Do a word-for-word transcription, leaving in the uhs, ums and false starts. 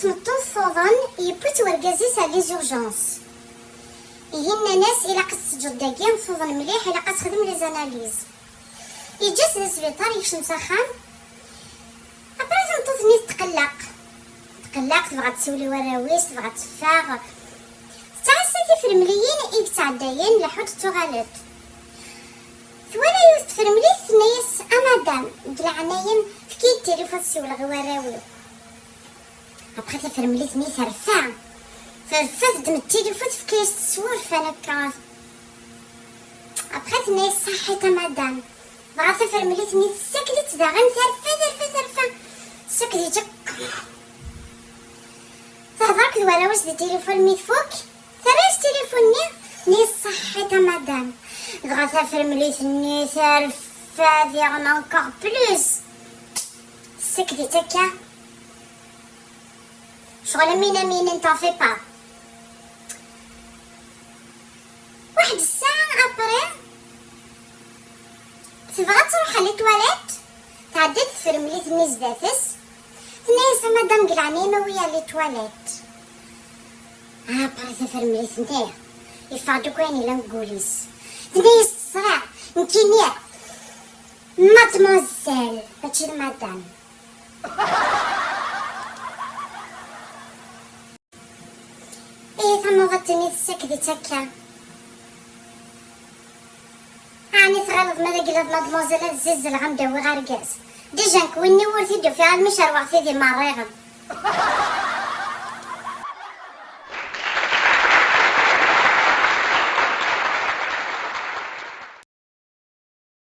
Tmeṭṭut tuḍen, yewwi-tt wergaz-is ar les urgences. Ihi nnan-as: "Ilaq ad teǧǧeḍ dagi, tuḍen mliḥ, ilaq ad texdem les analyses." Yeǧǧa-tt di sbiṭar, yekcem s axxam. Après, tameṭṭut-nni tetqelleq. Tetqelleq, tebɣa ad tessiwel i warraw-is, tebɣa ad teffeɣ. Tettɛassa tifremliyin i yettɛeddayen, leḥḥunt ttuɣalent. Twala yiwet tefremlit, tenna-yas: "A madame, deg leɛnaya-m, efk-iyi-d tilifun ad ssiwleɣ i warraw-iw." Après, tafremlit-nni terfa. Terfa, teddem tilifun, tefka-yas-t s wurfan akka. Après, tenna-yas: "Ṣaḥit a madame." Dɣa tafremlit-nni tessakel-itt daɣen, terfa, terfa, terfa. Tessakel-itt akk. Tehder akked warraw-is di tilifun, mi tfuk, terra-yas tilifun-nni, tenna-yas: "Ṣaḥit a madame." Dɣa tafremlit-nni terfa diɣen encore plus. Tessakel-itt akka. Ccɣel am win am win, ne t'en fais pas. Waḥed ssaɛa après, tebɣa ad truḥ ɣer les toilettes, tɛedda-d tefremlit-nni zdat-s, tenna-yas: "A madame, deg leɛnaya-m, awi-yi ɣer les toilettes." Après, tafremlit-nni, yeffeɣ-d akk wayen yellan deg wul-is. Tenna-yas: "Teẓriḍ, nekkini mademoiselle, mačči d madame." Ihi tamuḍant-nni tessakel-itt akka. Ɛni tɣileḍ ma d agla d mademoiselle ad zzizzleɣ, ad m-d-awiɣ argaz? Déjà nekk win-iw ur t-id-ufiɣ almi cerweɣ tidi merriɣen.